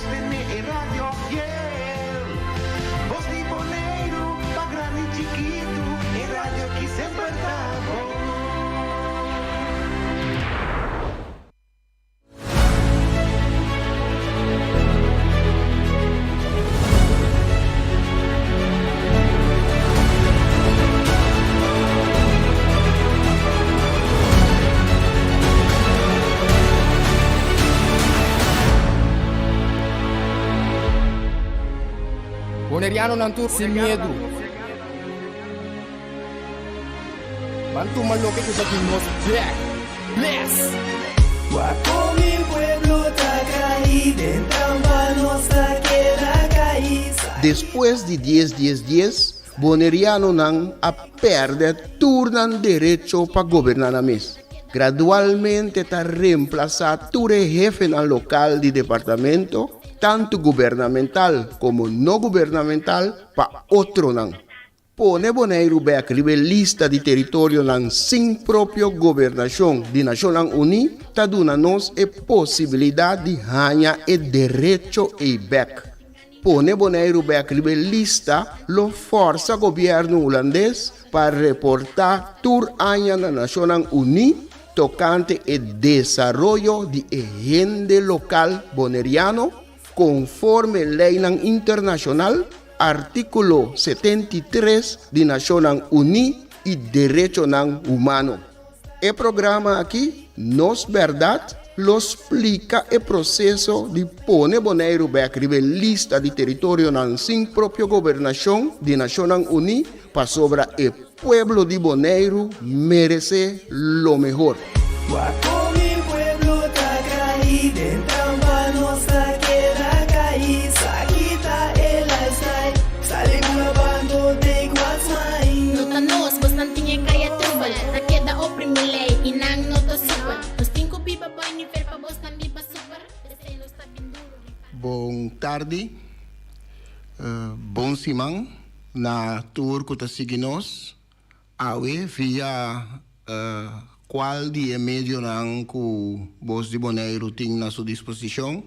Sostene e radio fiel. Bos di Boneiru, pa grandi i chikitu, e radio ki semper ta bon. Bonerianonan tur sin miedu. Ban tuma loke ku ta di nos bek. Bless! Wak kon mi pueblo ta kai, den trampa nos ta keda kai. Despues di dies dies dies, Bonerianonan a pèrdè tur nan derecho pa goberná nan mes. Gradualmente ta remplasá tur e hefenan lokal di departamento, tantu gubernamental komo no gubernamental, pa otronan. Pone Boneiru bèk riba e lista di teritorionan sin propio gobernashon di Nashonnan Uní ta duna nos e posibilidat di haña e derecho ei bèk. Pone Boneiru bèk riba e lista lo fòrsa gobièrnu hulandes pa reportá tur aña na Nashonnan Uní tokante e desaroyo di e hende lokal boneriano konforme leinan internashonal, artíkulo 73 di Nashonnan Uní i derechonan humano. E programa aki, Nos Bèrdat, lo splika e proseso di pone Boneiru bèk riba e lista di teritorionan sin propio gobernashon di Nashonnan Uní pasobra e pueblo di Boneiru meresé lo mehor. Wak kon mi pueblo ta kai, den trampa nos ta keda kai, sa kita e lifestyle, sali bula bando take what's mine. No ta nos, bosnan tin e kaya trubel, ta keda oprimi lei i nan no ta super. Nos tin ku biba bai nivel pa bosnan biba super, p'esei nos ta bin duru riba. Bon tardi, bon siman na tur ku ta sigui nos awe via kual di e medionan ku Bos di Boneiru tin na su disposishon.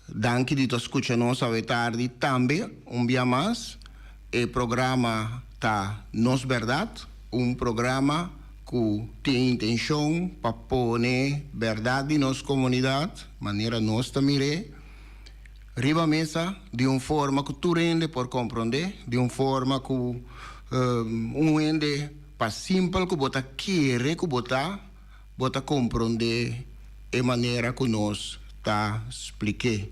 Danki di ta skucha nos awe tardi tambe un bia mas. E programa ta Nos Bèrdat, un programa ku tin intenshon pa pone bèrdat di nos komunidat, manera nos ta mir'é, riba mesa di un forma ku tur hende por komprondé, di un forma ku un hende pa simpel ku bo ta kere ku bo ta, Bo ta komprondé e manera ku nos ta splik'é.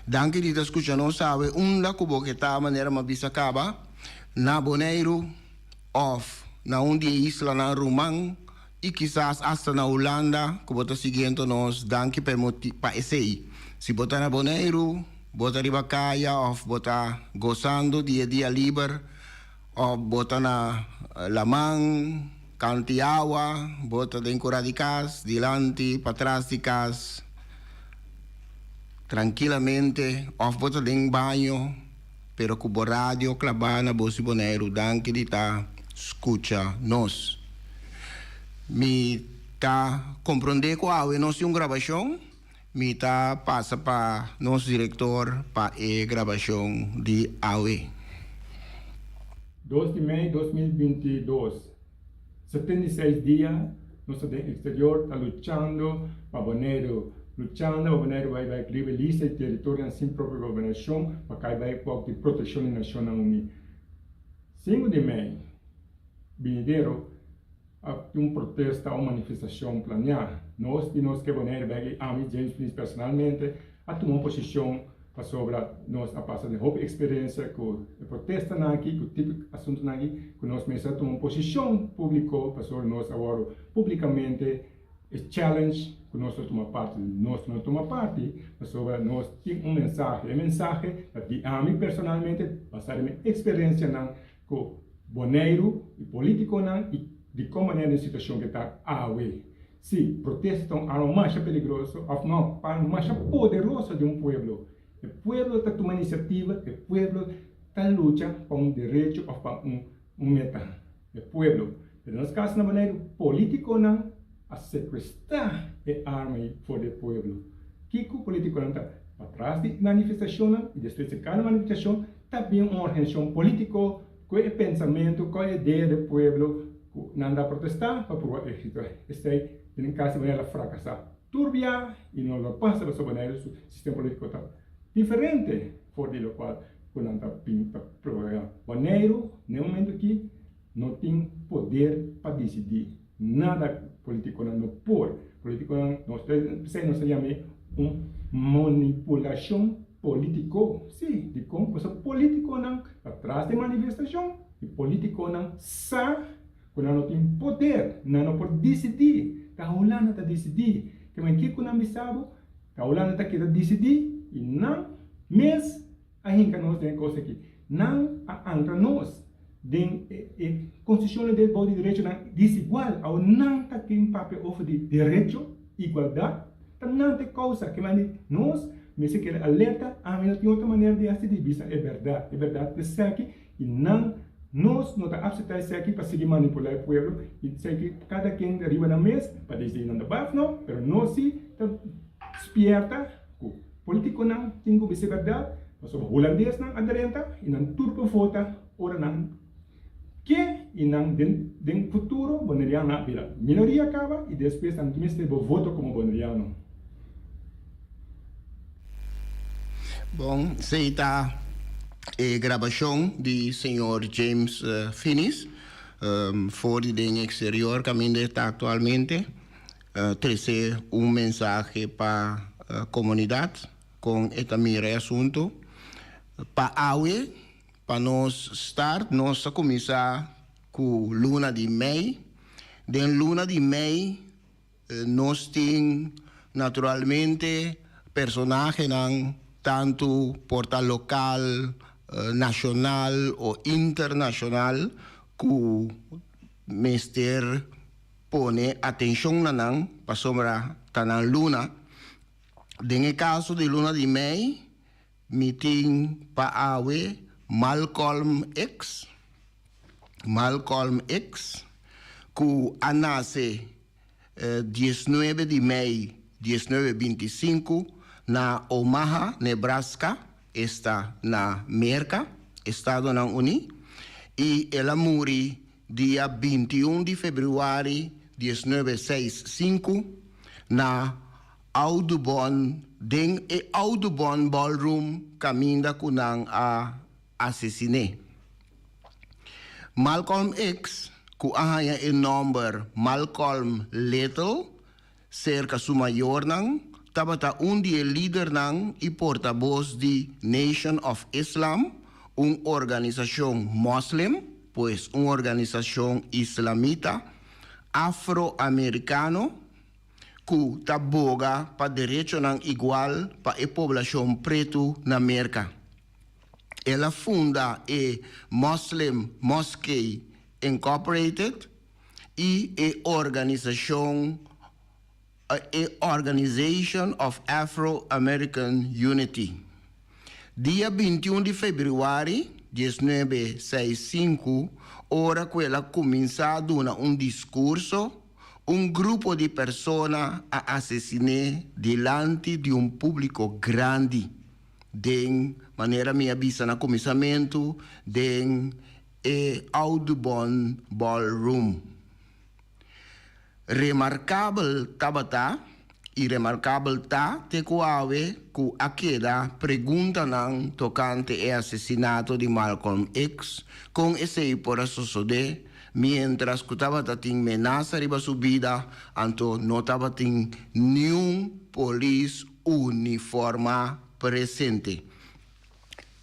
Danki di ta skucha nos awe unda ku bo ke ta manera mi a bisa kaba, na Boneiru òf na un di e islanan ruman i kisas asta na Hulanda ku bo ta siguiendo nos. Danki pa e moti pa esei. Si bo ta na Boneiru, bo ta riba kaya òf bo ta gosando di e dia liber òf bo ta na laman, Kanti awa, bo ta den kura di kas, dilanti, patras di kas, trankilamente, òf bo ta den baño, pero ku bo radio klabá na Bos di Boneiru. Danki di ta skucha nos. Mi ta komprondé ku awe nos tin un grabashon. Mi ta pasa pa nos direktor pa e grabashon di awe. Dos di mei 2022, 76 dia nos ta den exterior ta luchando pa Boneiru, luchando pa Boneiru bai bai riba e lista di teritorionan sin propio gobernacion pa kai bai bou di proteccion di Nacionnan Uni. Sinku di mei binidero A tin un protesta o manifestashon planiá. Nos di Nos Ke Bonaire Bek i ami, James Prins, personalmente a tuma un posishon pasobra nos a pasa den hopi eksperensia ku e protestanan aki, ku tipo asuntunan aki, ku nos mester a tuma un posishon públiko pasobra nos a wòrdu públikamente e challenge ku nos lo tuma parti. Nos no tuma parti pasobra nos tin un mensahe. E mensahe ta di ami personalmente basá den mi eksperensianan Ku Boneiru i politikonan i di kon manera den situashon ke ta awe. Si, protesta ta un arma masha peligroso òf no, arma masha poderoso di un pueblo. E pueblo ta tuma inisiativa, e pueblo ta lucha pa un derecho òf pa un un meta. E pueblo. Pero den nos kaso na Boneiru politikonan a sekuestrá e arma ei for di e pueblo. Kiko politikonan ta? Patras di manifestashonnan i despues di kada manifestashon ta bin un organisashon polítiko ku e pensamentu, ku e idea di pueblo ku nan ta protestá pa pruba éksito. Esei den kasi manera la frakasá tur bia i no lo pasa pasobra Boneiru su sistema polítiko ta diferente for di lokual ku nan ta bin ta propagá. Boneiru na e momentu aki no tin poder pa disidí nada, polítikonan no por. Polítikonan nos ta p'esei nos ta yam'é un manipulashon polítiko. Sí, dikon? Pasobra polítikonan ta tras di manifestashon i polítikonan sa ku nan no tin poder, nan no por disidí. Ta Hulanda ta disidí. Ke men kiko nan bisa bo? Ta Hulanda ta keda disidí i nan mes a hinka nos den e kos aki. Nan a ankra nos den e konstitushonnan den bou di derechonan desigual. Awor nan ta ken papia over di derecho, igualdat. Ta nan ta e kousa ke mandi nos mester keda alerta. Ami no tin otro manera di hasi di bisa e bèrdat. E bèrdat ta esaki i nan nos no ta apseptá esaki pa sigui manipulá e pueblo i esaki kada ken ta riba nan mes pa desidi nan ta bai òf no. Pero nos si ta spièrta ku Politiconan tin cu bisa e berdad, pasobra Hulandesnan a drenta y nan tur por vota ora nan ke y nan den den futuro Boneriano a bira minoria caba y despues nan mester bo voto como Boneriano. Bon, esey ta e grabacion di señor James Finies for di den exterior caminda e ta actualmente. Trese un mensahe pa komunidat kon e ta mira e asuntu. Pa awe, pa nos start, nos ta kuminsá ku luna di mei. Den luna di mei nos tin naturalmente personahenan tantu por ta lokal, nashonal o internashonal ku mester Pone atenshon na nan pasobra ta nan luna. Den e kaso di luna di mei, mi tin pa awe Malcolm X, Malcolm X, ku a nase diesnuebe di mei diesnuebe bintisinku na Omaha, Nebraska, esta na Merka, Estadonan Uní, i el a muri Dia 21 di februari diesnuebe seis sinku na Audubon den e Audubon Ballroom kaminda ku nan a asesin'é. Malcolm X, ku a haña e nòmber Malcolm Little serka su mayornan, tabata un di e lidernan i portabos di Nation of Islam, un organisashon mòslem, pues un organisashon islamita afroamerikano ku ta boga pa derechonan igual pa e poblashon pretu na Merka. El a funda e Muslim Mosque Incorporated i e organisashon e Organization of Afro-American Unity. Dia 21 di febrüari diesnuebe seis sinku, ora ku el a kuminsá duna un diskurso, un grupo di persona a asesin'é dilanti di un públiko grandi den, manera mi a bisa na kuminsamentu, den e Audubon Ballroom. Remarkabel tabata i remarkabel ta te ku awe ku a keda preguntanan tokante e asesinato di Malcolm X, kon esei por a sosodé miéntras ku tabata tin menasa riba su bida anto no tabatin niun polis uniformá presente.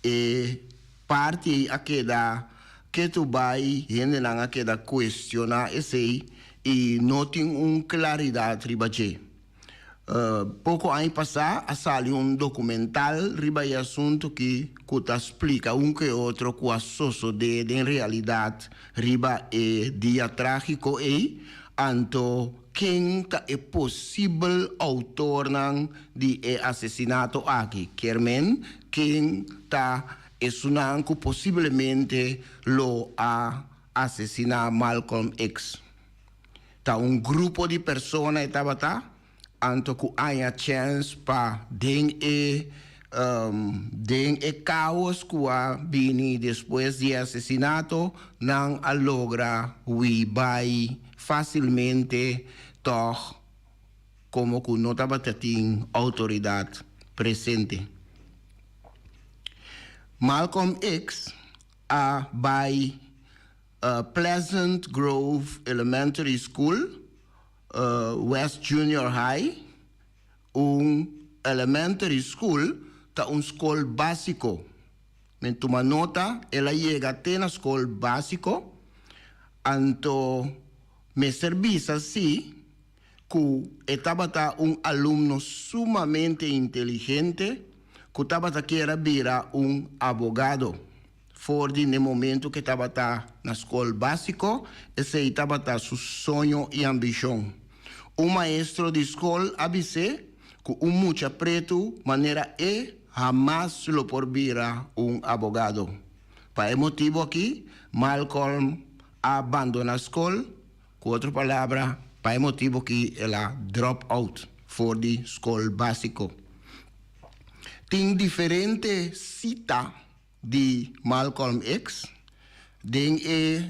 E parti ei a keda ketu bai, hendenan a keda kuestioná esei i no tin un klaridat riba dje. Poko aña pasá a sali un dokumental riba e asuntu ki ku ta splika un ke otro ku a sosodé den realidat riba e dia trágiko ei, anto Ken ta e posibel outornan di e asesinato aki? Kier men, ken ta esunnan ku posiblemente lo a asesiná Malcolm X? Ta un grupo di persona e tabata, anto ku haña chèns pa den e. Den e kaos ku a bini despues di e asesinato, nan a logra hui bai fásilmente tòg komo ku no tabata tin outoridat presente. Malcolm X a bai Pleasant Grove Elementary School, West Junior High, Un elementary school ta un skol básiko. Men tuma nota, el a yega te na skol básiko, anto mester bisa sí ku e tabata un alumno sumamente inteligente ku tabata kier a bira un abogado. For di n'e momento ku e tabata na skol básiko, esei tabata su soño i ambishon. Un maestro di skol a bis'é ku un mucha pretu manera e hamas lo por bira un abogado. Pa e motibu akí, Malcolm a bandoná skol, ku otro palabra, pa e motibu akí el a drop out for di skol básiko. Tin diferente sita di Malcolm X den e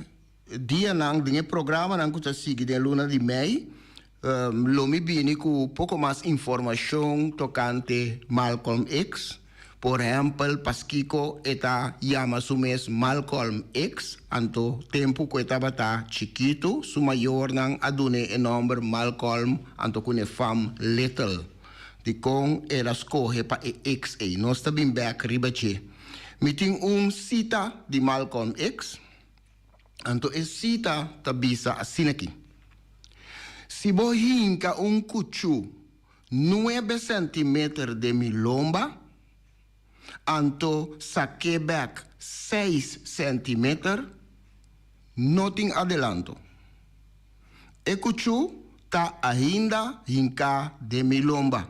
dianan, den e programanan ku ta sigui den luna di mei, lo mi bini ku poko mas informashon tokante Malcolm X. Por ehèmpel, paskiko e ta yama su mes Malcolm X, anto tempu ku e tabata chikitu su mayornan a dun'é e nòmber Malcolm anto ku n'e fam Little. Dikon el a skohe pa e X ei? Nos ta bin bèk riba dje. Mi tin un sita di Malcolm X, anto e sita ta bisa asin'aki, Si bo hinka un kuchú nuebe sèntimeter den mi lomba, anto sak'é bèk seis sèntimeter, no tin adelanto. E kuchú ta ainda hinká den mi lomba.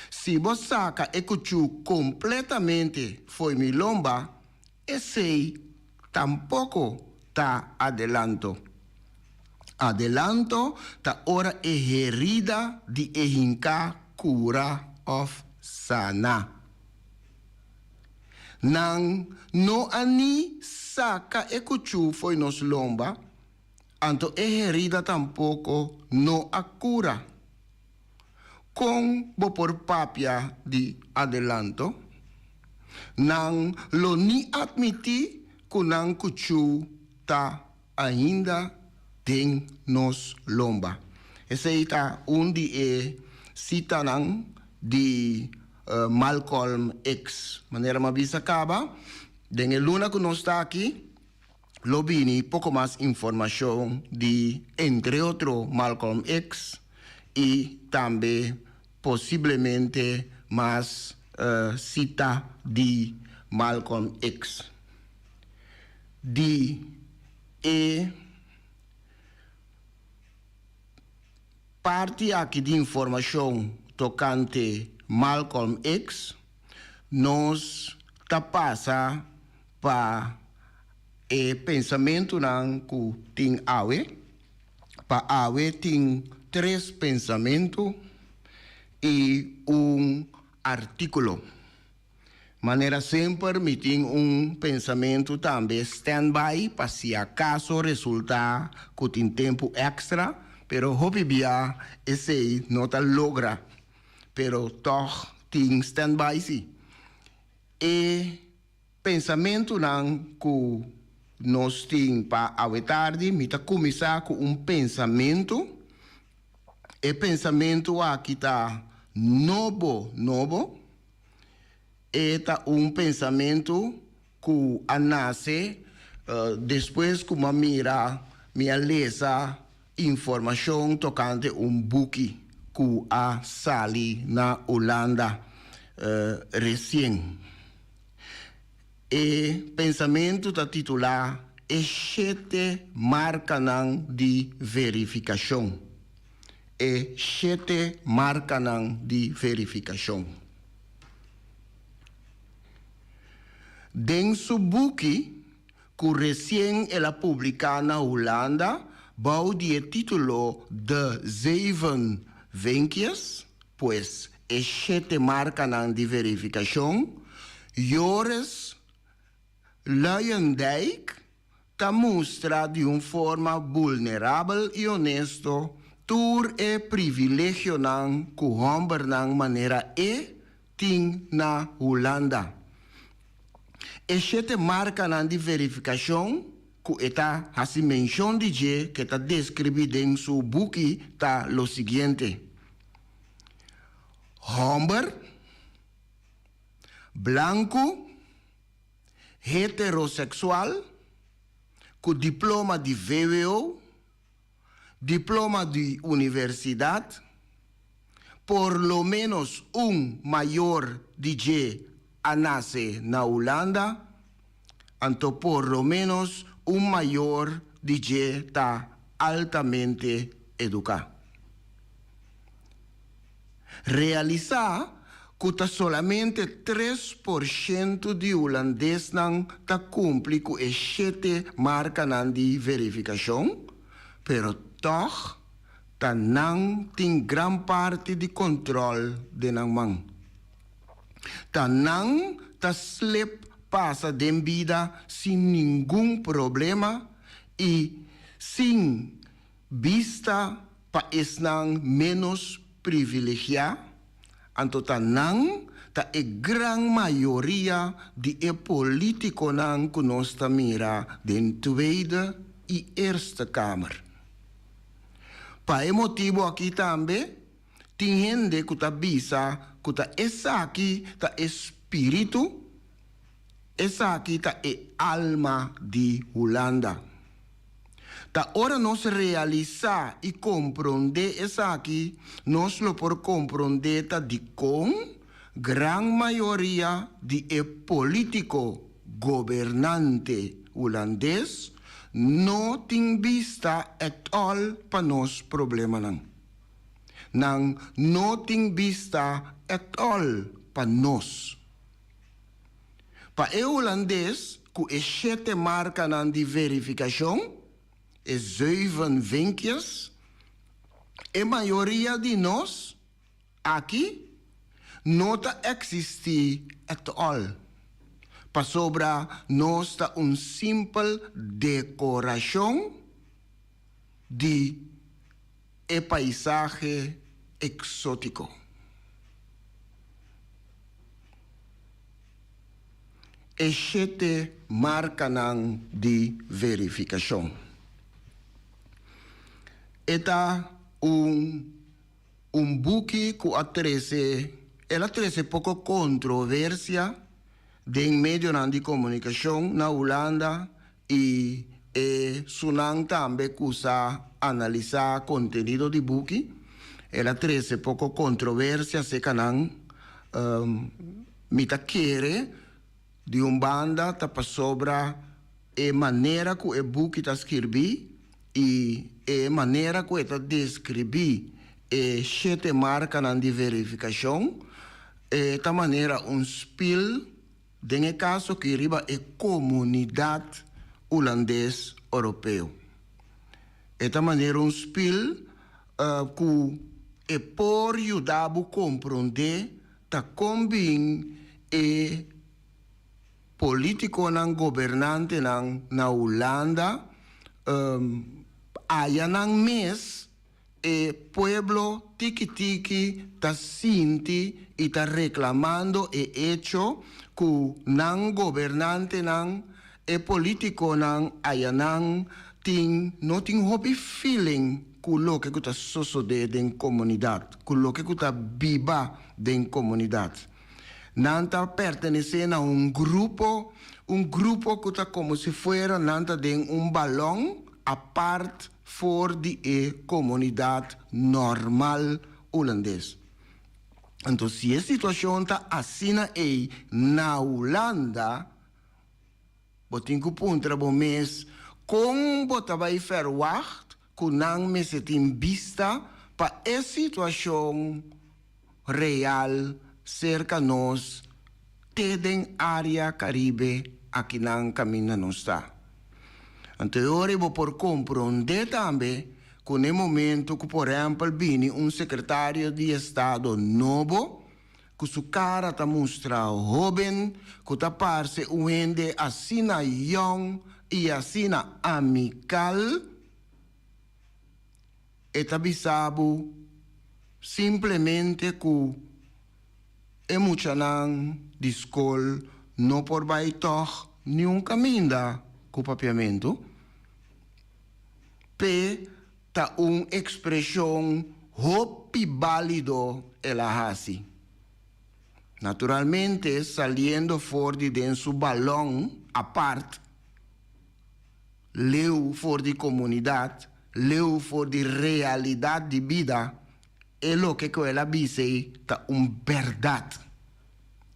Si bo saka e kuchú kompletamente fo'i mi lomba, esei tampoko ta adelanto. Adelanto ta ora e herida di e hinká kura òf sana. Nan no a ni saka e kuchú fo'i nos lomba, anto e herida tampoko no a kura. Kon bo por papia di adelanto? Nan lo ni atmití ku nan kuchú ta ainda den nos lomba. Esei ta un di e sitanan di Malcolm X. Manera mi a bisa kaba, den e luna ku nos ta aki lo bini poko mas informashon di entre otro Malcolm X i tambe posiblemente mas sita di Malcolm X. Di e parti aki di informashon tokante Malcolm X, nos ta pasa pa e pensamentunan ku tin awe. Pa awe tin tres pensamentu i un artíkulo. Manera semper mi tin un pensamentu tambe standby pa si acaso resulta cu tin tempu extra, pero hopi bia esey no ta logra, pero tog tin standby si. E pensamentunan cu nos tin pa awe tardi, mi ta cuminsa cu un pensamentu, e pensamentu aki ta nobo nobo. E ta un pensamentu ku a nase despues ku mi a mira, mi a lesa informashon tokante un buki ku a sali na Hulanda resien. E pensamentu ta titulá E shete markanan di verifikashon. E shete markanan di verifikashon. Den su buki ku resien el a publiká na Hulanda bou di e título De Zeven Vinkjes, pues. e shete markanan di verifikashon, Joris Luyendijk ta mustra di un forma vulnerabel i honesto tur e privilegionan ku hòmbernan manera e tin na Hulanda. E shete markanan di verifikashon ku e ta hasi menshon di dje ku e ta deskribí den su buki ta lo siguiente, Hòmber, blanku, heteroseksual, ku diploma di vwo, diploma di universidat, por lo ménos un mayor di dje a nase na Hulanda, anto por lo ménos un mayor di dje ta altamente eduká. Realisá ku ta solamente 3% di hulandesnan ta kumpli ku e shete markanan di verifikashon, pero tòg ta nan tin gran parti di kòntròl den nan man. Ta nan ta slep pasa den bida sin ningun problema i sin bista pa esnan ménos privilegiá, anto ta nan ta e gran mayoria di e polítikonan ku nos ta mira den Tweede i Eerste Kamer. Pa e motibu aki tambe tin hende ku ta bisa ku ta esaki ta e spiritu, esaki ta e alma di Hulanda. Ta ora nos realisá i komprondé esaki, nos lo por komprondé ta dikon gran mayoria di e polítiko gobernante hulandes no tin bista ètòl pa nos problemanan. Nan no tin bista ètòl pa nos. Pa e hulandes ku e shete markanan di verifikashon, e zeven vinkjes, e mayoria di nos aki no ta eksistí ètòl, pasobra nos ta un simpel dekorashon di e paisahe eksótiko. E shete markanan di verifikashon. E ta un un buki ku a trese el a trese poko kontroversia den medionan di komunikashon na Hulanda i e sunan tambe ku sa analisá kontenido di buki. El a trese poko kontroversia serka nan. Mi ta kere di un banda ta pasobra e manera ku e buki ta skirbí i e manera ku e ta deskribí e shete markanan di verifikashon, e ta manera un spil. Den e kaso aki riba e komunidat hulandes oropeo. E ta manera un spil ku e por yuda bo komprondé ta kon bin e politikonan gobernantenan na Hulanda aya nan mes. E pueblo tiki tiki ta sinti y ta reclamando e hecho cu nan gobernantenan, e politiconan ayanan tin no tin hopi feeling cu loke cu ta sosode den comunidad, cu loke cu ta biba den comunidad. Nan ta pertenece na un grupo, un grupo cu ta como si fuera nan ta den un balon apart for di e komunidat normal hulandes. Anto si e situashon ta asina ei na Hulanda, bo tin ku puntra bo mes kon bo ta bai fèrwagt ku nan mester tin bista pa e situashon real serka nos te den área Karibe akinan kaminda nos ta. Anto e ora ei bo por komprondé tambe. ku na e momento ku por ehèmpel bini un sekretario di estado nobo ku su kara ta mustra hóben, ku ta parse un hende asina yòn i asina amikal, e ta bisa bo simplemente ku e muchanan di skol no por bai tòg niun kaminda ku papiamentu. P'e ta un ekspreshon hopi bálido el a hasi. Naturalmente saliendo for di den su balòn apart, leu for di komunidat, leu for di realidat di bida, e loke ku el a bisa ei ta un bèrdat.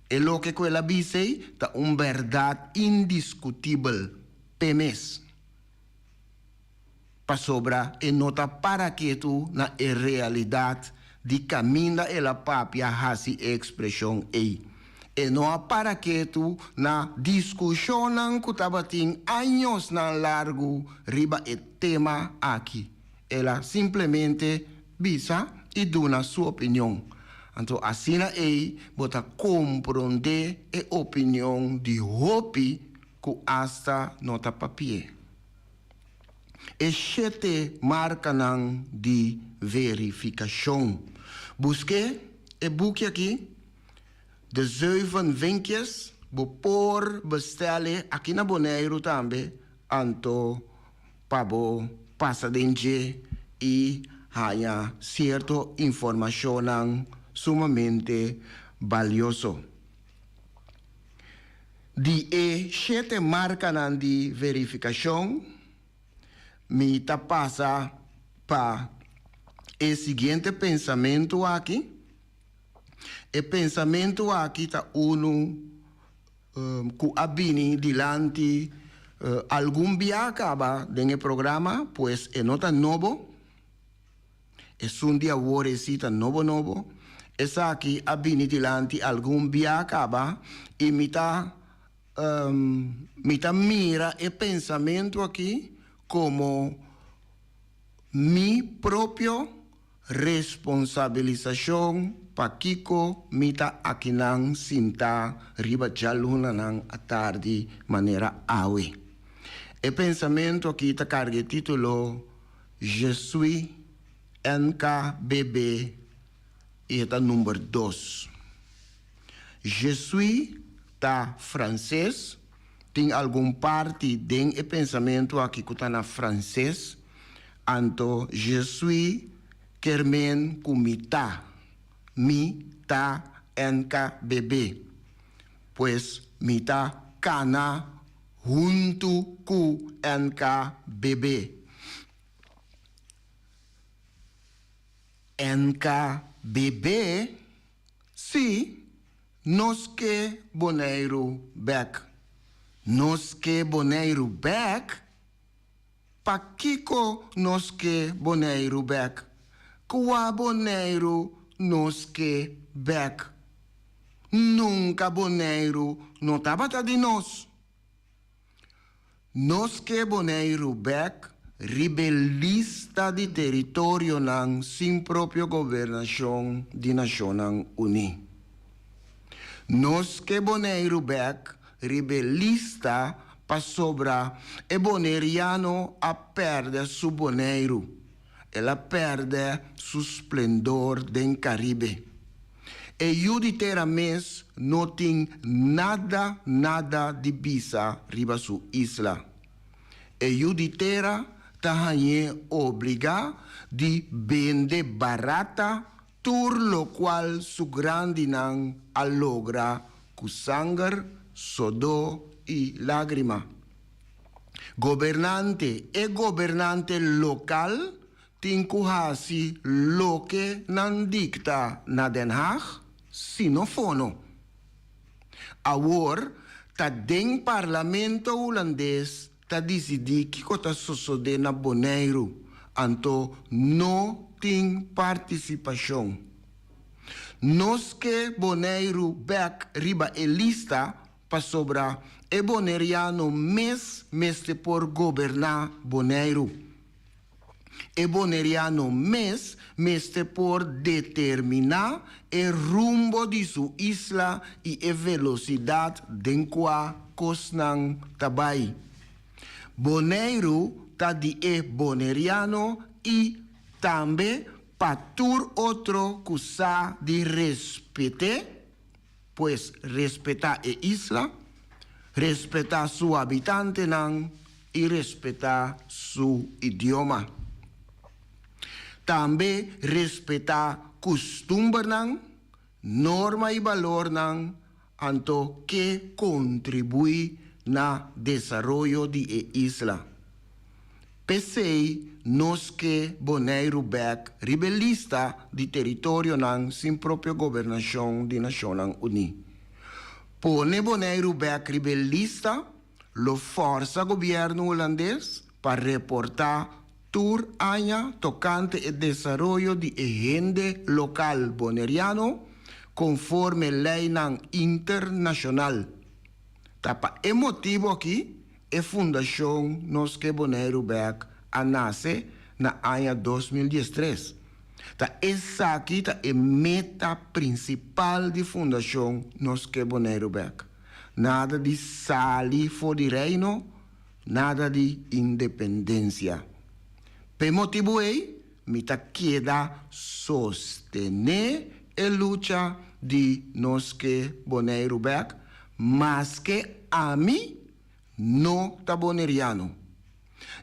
E loke ku el a bisa ei ta un bèrdat indiskutibel p'e mes. Pasobra e no ta para ketu na e realidat di kaminda el a papia hasi e ekspreshon ei. E no a para ketu na diskushonnan ku tabatin añosnan largu riba e tema aki. El a simplemente bisa i duna su opinion. Anto asina ei bo ta komprondé e opinion di hopi ku asta no ta papi'é. E shete markanan di verifikashon. Busk'é e buki aki, De Zeven Vinkjes, bo por bestel'é aki na Boneiru tambe, anto pa bo pasa den dje i haña sierto informashonnan sumamente balioso. Di e shete markanan di verifikashon, mi ta pasa pa e siguiente pensamentu aki. E pensamentu aki ta unu ku a bini dilanti algun bia kaba den e programa, pues e no ta nobo. Esun di awor esi ta nobo nobo. Esaki a bini dilanti algun bia kaba i mi ta mi ta mira e pensamentu aki komo mi propio responsabilisashon pakiko mi ta akinan sintá riba djalunanan atardi manera awe. E pensamentu aki ta karga e título Je suis NKBB i e ta number dos. Je suis ta franses, tin algun parti den e pensamentu aki ku ta na franses, anto je suis ker men ku mi ta, mi ta NKBB. Pues mi ta kana huntu ku NKBB. NKBB, Sí, nos ke Boneiru bèk. Nos ke Boneiru bèk? Pakiko nos ke Boneiru bèk? Kua Boneiru nos ke bèk? Nunka Boneiru no tabata di nos. Nos ke Boneiru bèk riba e lista di teritorionan sin propio gobernashon di Nashonnan Uní. Nos ke Boneiru bèk riba e lista pasobra e boneriano a pèrdè su Boneiru, el a pèrdè su splendor den Karibe. E yu di tera mes no tin nada nada di bisa riba su isla. E yu di tera ta hañ'é obligá di bende barata tur lokual su grandinan a logra ku sanger, sodó i lágrima. Gobernante, E gobernante lokal tin ku hasi loke nan dikta na Den Haag, sino fono. Awor ta den parlamento hulandes ta disidí kiko ta sosodé na Boneiru, anto no tin partisipashon. Nos ke Boneiru bèk riba e lista pasobra e boneriano mes mester por goberná Boneiru. E boneriano mes mester por determiná e rumbo di su isla i e velosidat den kua kosnan ta bai. Boneiru ta di e boneriano i tambe pa tur otro ku sa di respet'é, pues respetá e isla, respetá su habitantenan i respetá su idioma. Tambe respetá kustumbernan, norma i balornan anto ke kontribuí na desaroyo di e isla. P'esei nos ke Boneiru bèk riba e lista di teritorionan sin propio gobernashon di Nashonnan Uní. Pone Boneiru bèk riba e lista lo fòrsa gobièrnu hulandes pa reportá tur aña tokante e desaroyo di e hende lokal boneriano konforme leinan internashonal. Ta pa e motibu aki e Fundashon Nos Ke Boneiru Bèk a nase na aña 2013. Ta esaki ta e meta prinsipal di Fundashon Nos Ke Boneiru Bèk. Nada di sali for di Reino, nada di independensia. P'e motibu ei mi ta keda sostené e lucha di Nos Ke Boneiru Bèk, maske ami no ta boneriano.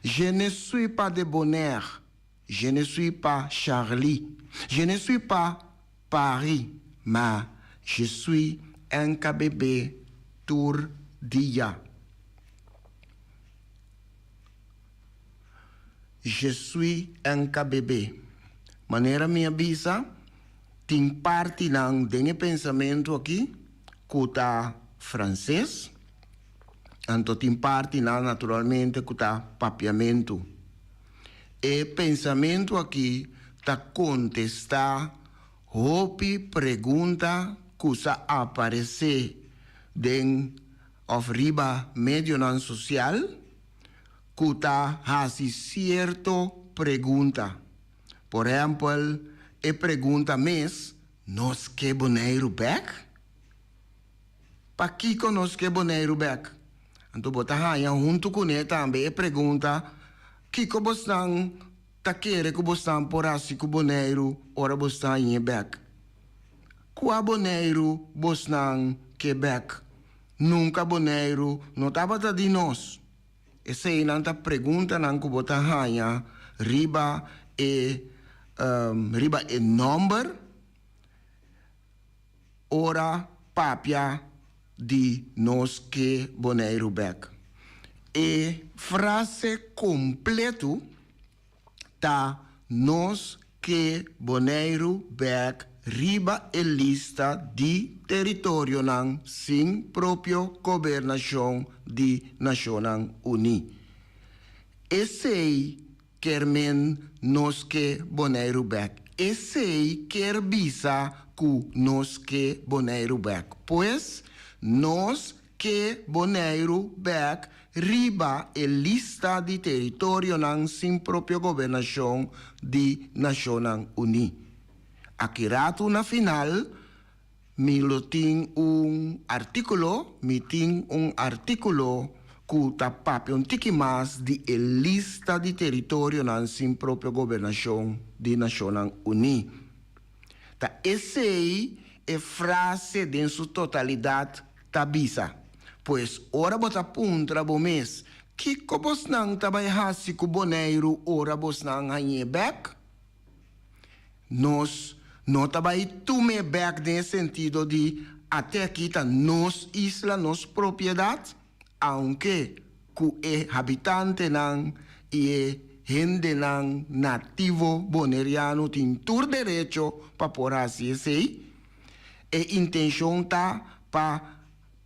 Je ne suis pas de Bonaire, je ne suis pas Charlie, je ne suis pas Paris, ma je suis NKBB tur dia. Je suis NKBB. Manera mi a bisa, tin partinan den e pensamentu aki ku ta franses, anto tin partinan naturalmente ku ta papiamentu. E pensamentu aki ta kontestá hopi pregunta ku sa aparesé den òf riba medionan sosial ku ta hasi sierto pregunta. Por ehèmpel, e pregunta mes, Nos ke Boneiru bèk? Pakiko nos ke Boneiru bèk? Anto bo ta haña huntu kuné tambe e pregunta, Kiko bosnan ta kere ku bosnan por hasi ku Boneiru ora bosnan hañ'é bèk? Kua Boneiru bosnan ke bèk? Nunka Boneiru no tabata di nos. Eseinan ta preguntanan ku bo ta haña riba e riba e nòmber ora papia di nos ke Boneiru bèk. E frase kompletu ta nos ke Boneiru bèk riba e lista di teritorionan sin propio gobernashon di Nashonnan Uní. Esei Kier men nos ke Boneiru bek. Esei kier bisa ku nos ke Boneiru bek. Pues, nos ke Boneiru bek riba e lista di teritorionan sin propio gobernashon di Nashonnan Uní. Aki ratu na final Mi lo tin un artíkulo, mi tin un artíkulo ku ta papia un tiki mas di e lista di teritorionan sin propio gobernashon di Nashonnan Uní. Ta esei e frase den su totalidat ta bisa. Pues ora bo ta puntra bo mes, kiko bosnan ta bai hasi ku Boneiru ora bosnan hañ'é bèk? Nos no ta bai tum'é bèk den e sentido di ate aki ta nos isla, nos propiedat, aunke ku e habitantenan i e hendenan nativo boneriano tin tur derecho pa por hasi esei. E intenshon ta pa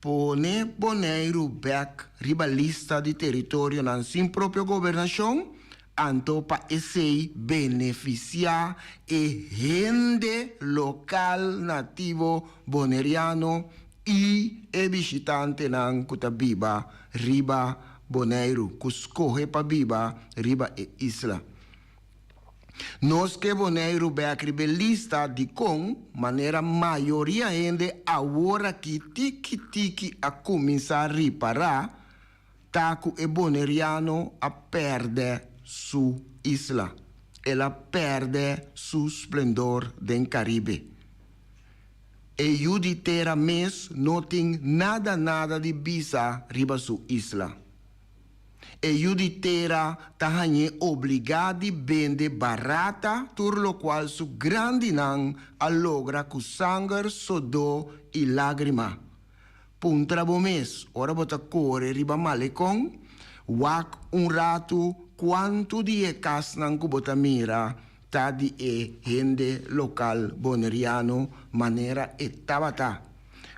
pone Boneiru bèk riba lista di teritorionan sin propio gobernashon, anto pa esei benefisiá e hende lokal nativo boneriano i e bishitantenan ku ta biba riba Boneiru, ku skohe pa biba riba e isla. Nos ke Boneiru bèk riba e lista dikon manera mayoria hende aworakí tiki tiki a kuminsá ripará ta ku e boneriano a pèrdè su isla, el a pèrdè su splendor den Karibe. E yu di tera mes no tin nada nada di bisa riba su isla. E yu di tera ta hañ'é obligá di bende barata tur lokual su grandinan a logra ku sanger, sodó i lágrima. Puntra bo mes ora bo ta kore riba malekon, wak un ratu kuantu di e kasnan ku bo ta mira ta di e hende lokal boneriano manera e tabata.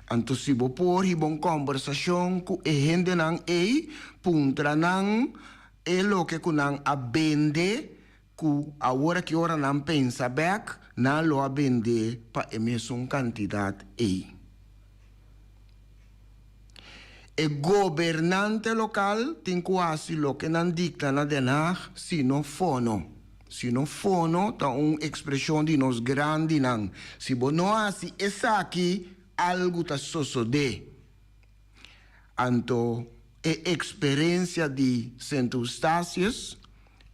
Anto si bo por hiba un kòmbersashon ku e hendenan ei, puntra nan e loke ku nan a bende ku awor aki ora nan pensa bèk, nan lo a bende pa e mesun kantidat ei. E gobernante lokal tin ku hasi loke nan dikta na Den Haag, si no fono. Si no fono ta un ekspreshon di nos grandinan. Si bo no hasi esaki, algu ta sosodé. Anto e eksperensia di Sint Eustatius,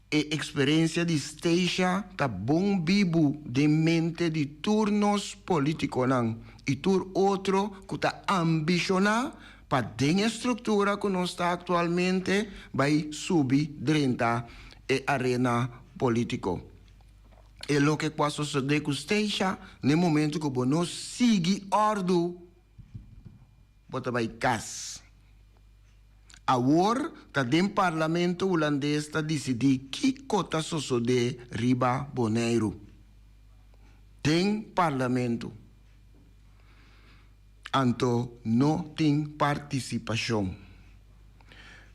e eksperensia di Statia ta bon bibu den mente di tur nos politikonan i tur otro ku ta ambishoná pa den e struktura ku nos ta aktualmente bai subi drenta e arena politiko. E loke ku a sosodé ku Statia n'e momentu ku bo no sigui òrdu, Bo ta bai kas. Awor ta den Parlamento Hulandes ta disidí kiko ta sosodé riba Boneiru. Den Parlamento. Anto no tin partisipashon.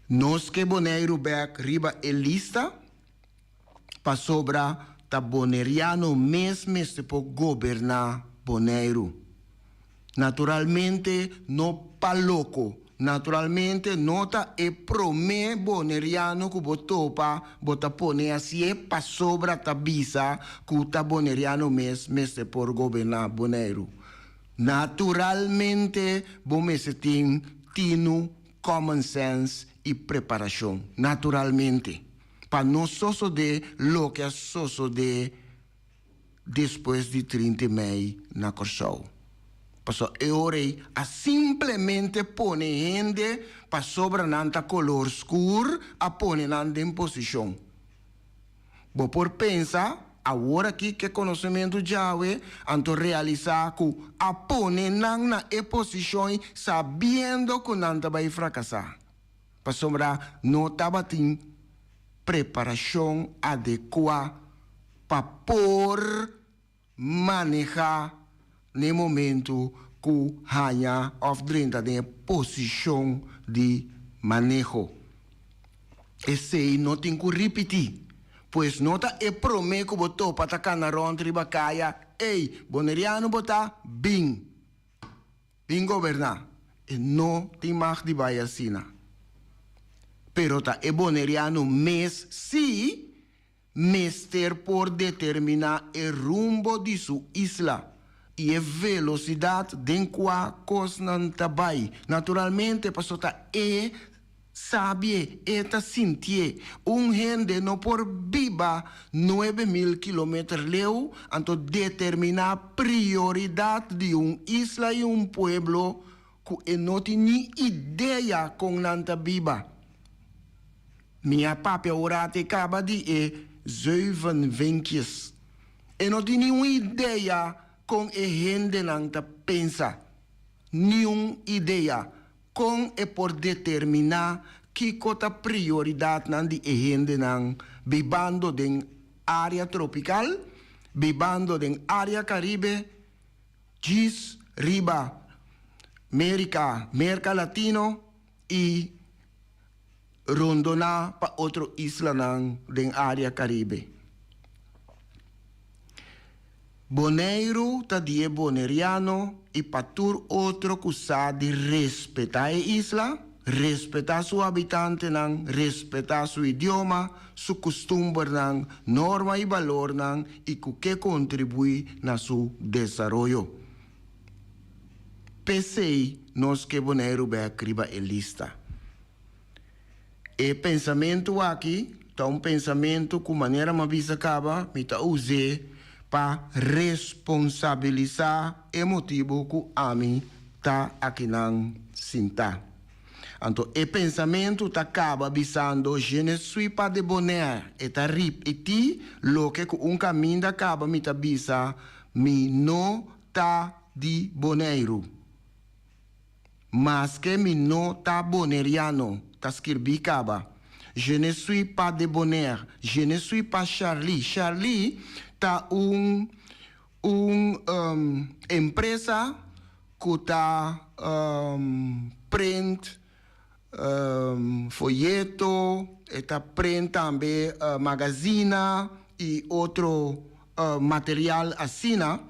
Nos ke Boneiru bèk riba e lista pasobra ta boneriano mes mester por goberná Boneiru. Naturalmente no pa loko, naturalmente no ta e promé boneriano ku bo topa bo ta pone hasié pasobra ta bisa ku ta boneriano mes mester por goberná Boneiru. Naturalmente bo mester tin tinu, common sense i preparashon, naturalmente. Pa no sosodé loke a sosodé despues di trinta i mei na Kòrsou. Pasobra e ora ei a simplemente pone hende pasobra nan ta kolor skur a pone nan den posishon. Bo por pensa awor aki ke konosementu djawe anto realisá ku a pone nan na e posishon ei sabiendo ku nan ta bai frakasá. Pasobra no tabatin preparashon adekuá pa por manehá n'e momentu ku haña òf drenta den e posishon di maneho. Esei no tin ku ripití, pues no ta e promé ku bo topa ta kana rònt riba kaya, Ey, boneriano bo ta? Bin! Bin goberná. E no tin mag di bai asina. Pero ta e boneriano mes sí mester por determiná e rumbo di su isla i e velosidat den kua kosnan ta bai. Naturalmente pasobra ta e Sabie, e ta sintié. Un hende no por biba 9000 kilometer leu, anto determiná prioridat di un isla i un pueblo ku e no tin ni idea kon nan ta biba. Mi a papia ora te kaba di e zeven vinkjes. E no tin niun idea kon e hendenan ta pensa. Niun idea. Kon e por determiná kiko ta prioridatnan di e hendenan bibando den área tropikal, bibando den área Karibe, djis riba Merika, Merka Latino i rondoná pa otro islanan den área Karibe? Boneiru ta di e boneriano i pa tur otro ku sa di respetá e isla, respetá su habitantenan, respetá su idioma, su kustumbernan, norma i balornan i ku ke kontribuí na su desaroyo. P'esei nos ke Boneiru bèk riba e lista. E pensamentu aki ta un pensamentu ku manera m'a bisa kaba mi ta us'é pa responsabilisá e motibu ku ami ta akinan sintá. Anto e pensamentu ta kaba bisando je ne suis pas de Bonaire, e ta ripití loke ku un kaminda kaba mi ta bisa mi no ta di Boneiru. Maske mi no ta boneriano, ta skirbí kaba. Je ne suis pas de Bonaire, je ne suis pas Charlie. Charlie ta un un empresa ku ta print foyeto, e ta print tambe magazina i otro material asina.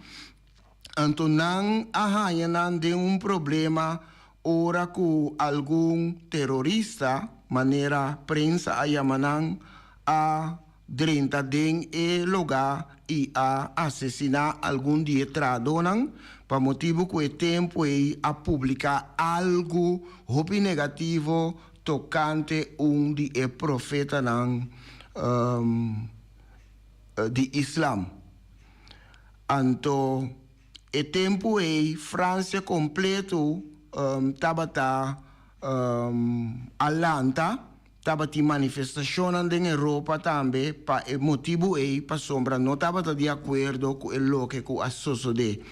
Anto nan a haña nan den un problema ora ku algun terorista, manera prensa a yama nan, a drenta den e lugá i a asesiná algun di e trahadónan pa motibu ku e tempu ei a publiká algu hopi negativo tokante un di e profetanan di islam. Anto e tempu ei Francia kompletu tabata a lanta, tabatin manifestashonnan den Europa tambe pa e motibu ei, pasobra no tabata di akuerdo ku e loke ku a sosodé,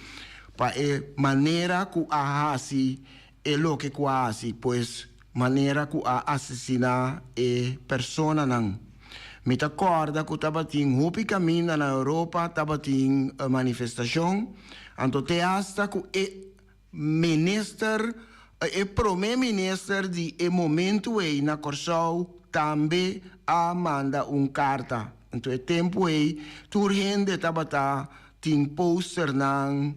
pa e manera ku a hasi e loke ku a hasi, pues manera ku a asesiná e personanan. Mi ta kòrda ku tabatin hopi kaminda na Europa tabatin manifestashon, anto te asta ku e minister, e promé minister di e momentu ei na Kòrsou tambe a manda un karta. Anto e tempu ei tur hende tabata tin posternan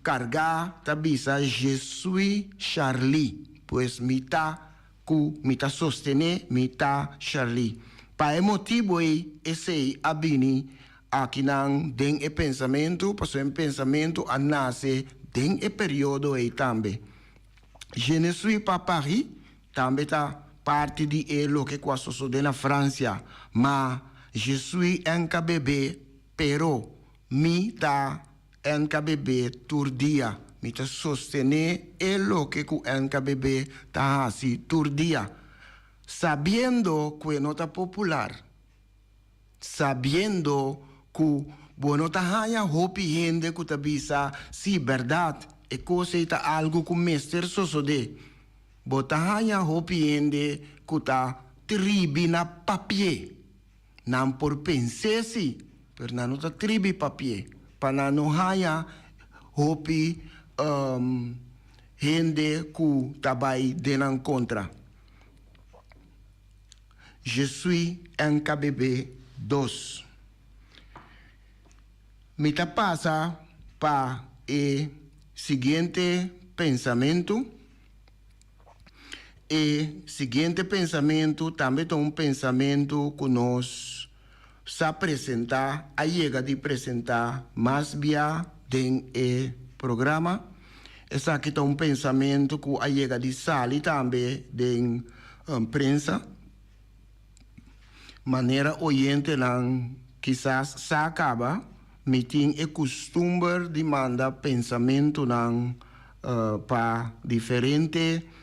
kargá ta bisa Je suis Charlie, pues mi ta ku mi ta sostené mi ta Charlie. Pa e motibu ei esei a bini akinan den e pensamentu, pasobra e pensamentu a nase den e periodo ei tambe. Je ne suis pas Paris tambe ta parti di e loke ku a sosodé na Fransia, ma Je suis NKBB, pero mi ta NKBB tur dia. Mi ta sostené e loke ku NKBB ta hasi tur dia, sabiendo ku e no ta popular, sabiendo ku bo no ta haña hopi hende ku ta bisa, Sí, bèrdat, e kos ei ta algu ku mester sosodé. Bo ta haña hopi hende ku ta tribi na papié. Nan por pens'é si, pero nan no ta tribi papié, pa nan no haña hopi hende ku ta bai den nan kontra. Je suis NKBB dos. Mi ta pasa pa e siguiente pensamentu. E siguiente pensamentu tambe ta un pensamentu ku nos sa presentá, a yega di presentá mas bia den e programa. Esaki ta un pensamentu ku a yega di sali tambe den prensa. Manera oyentenan kisas sa kaba, mi tin e kustumber di manda pensamentunan pa diferente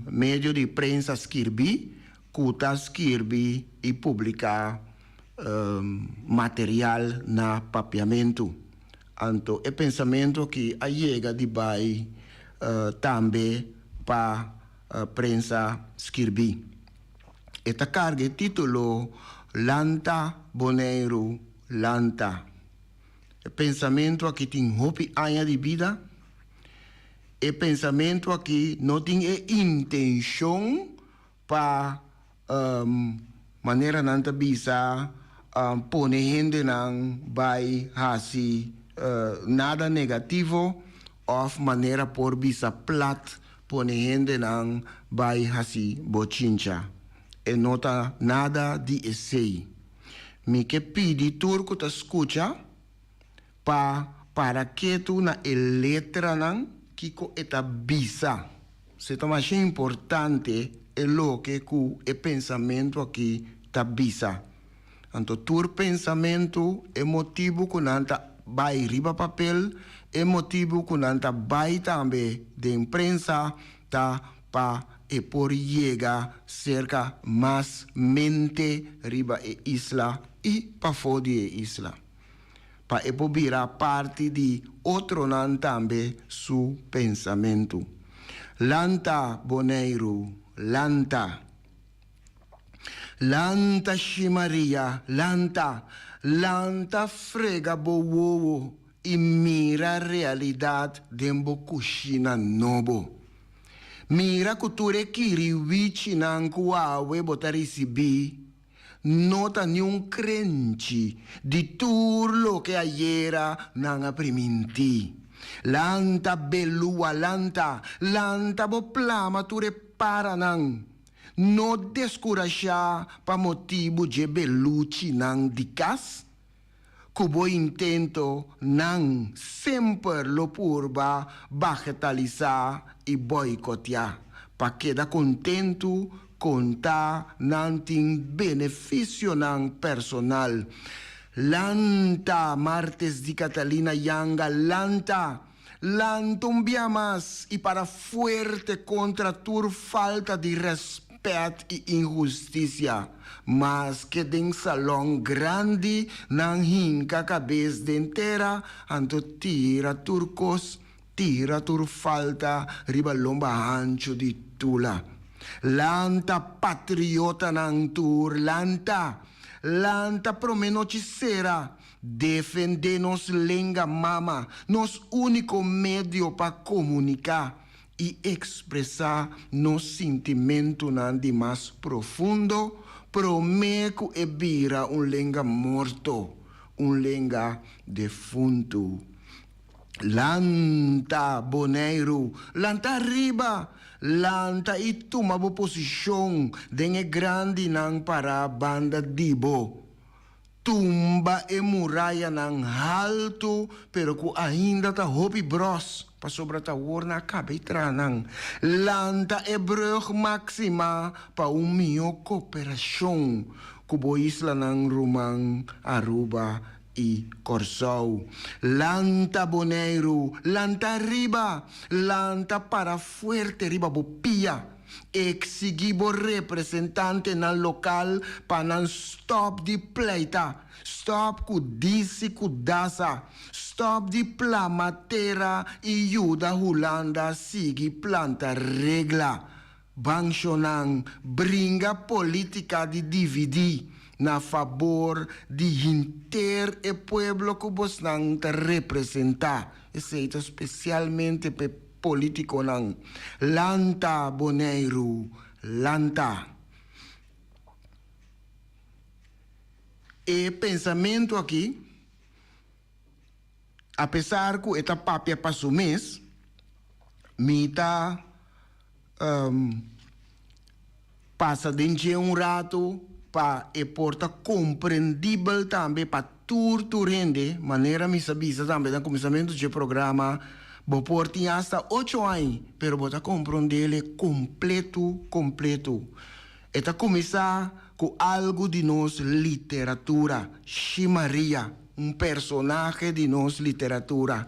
medio di prensa skirbí ku ta skirbi i publiká material na papiamentu. Anto e pensamentu aki a yega di bai tambe pa prensa skirbí. E ta karga e título Lanta Boneiru, lanta. E pensamentu aki tin hopi aña di bida. E pensamentu aki no tin e intenshon pa, manera nan ta bisa, pone hendenan bai hasi nada negativo òf manera por bisa plat. pone hendenan bai hasi bochincha. E no ta nada di esei. Mi ke pidi tur ku ta skucha pa para ketu na e letranan kiko e ta bisa. Se ta masha importante e loke ku e pensamentu aki ta bisa. Anto tur pensamentu, e motibu ku nan ta bai riba papel, e motibu ku nan ta bai tambe den prensa ta pa e por yega serka mas mente riba e isla i pafó di e isla. Pa e por bira parti di otronan tambe su pensamentu. Lanta Boneiru, lanta! Lanta Shi Maria, lanta! Lanta frega bo wowo i mira realidat den bo kushina nobo. Mira ku tur e kiriwichinan ku awe bo ta risibí no ta niun krenchi di tur loke ayera nan a primintí. Lanta belua, lanta! Lanta bo plama tur e paranan. No deskurashá pa motibu dje beluchinan di kas. Ku bo intento nan semper lo purba bagetalisá i boikotiá pa keda kontentu konta nan tin benefisionan personal. Lanta, Martes di Catalina Yanga, lanta! Lanta un bia mas i para fuerte kontra tur falta di rèspèt i inhustisia. Maske den salòn grandi nan hinka kabes den tera, anto tira tur kos, tira tur falta riba lomba hanchu di Tula. Lanta patriotanan tur, lanta! Lanta promé nochi sera! Defendé nos lenga mama, nos úniko medio pa komuniká i ekspresá nos sintimentunan di mas profundo promé ku e bira un lenga morto, un lenga defuntu. Lanta, Boneiru, lanta riba! Lanta i tuma bo posishon den e grandinan pará banda di bo. Tumba e murayanan haltu pero ku ainda ta hopi bros pasobra ta awor nan a kaba e traha nan. Lanta e brug Maxima pa un mihó koperashon ku bo islanan ruman Aruba i Kòrsou. Lanta Boneiru, lanta riba, lanta para fuerte riba bo pia. Exigí bo representantenan lokal pa nan stòp di pleita, stòp ku disi ku dasa, stòp di plama tera i yuda Hulanda sigui planta regla. Banshonan bringa polítika di dividí na fabor di henter e pueblo ku bosnan ta representá. Esei ta spesialmente p'e Politiconan, lanta Boneiru, lanta! E pensamentu aki, apesar cu e ta papia pa su mes, mi ta pasa den dje un rato pa e por ta comprendibel tambe pa tur tur hende, manera mi sa bisa tambe na cuminsamentu dje programa, bo por tin hasta ocho aña, pero bo ta comprendele completo completo. E ta cuminsa cu algo di nos literatura, Shi Maria, un personahe di nos literatura.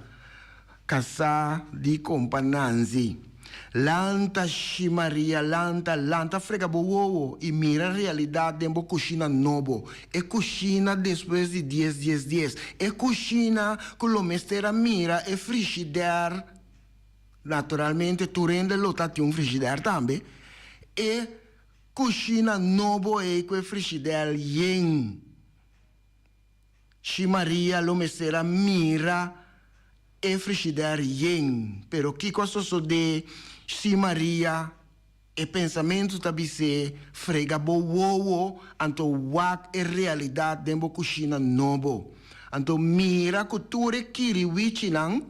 Kasá di kompa Nanzi. Lanta Shi Maria, lanta, lanta frega bo wowo i mira realidat den bo kushina nobo. E kushina despues di dies dies dies. E kushina ku lo mester a mira e frishider, naturalmente tur hende lo ta tin un frishider tambe, e kushina nobo ei ku e frishider yen. Shi Maria lo mester a mira e frishider yen, pero kiko a sosodé si Maria? E pensamentu ta bis'é, Frega bo wowo, anto wak e realidat den bo kushina nobo. Anto mira ku tur e kiriwichinan.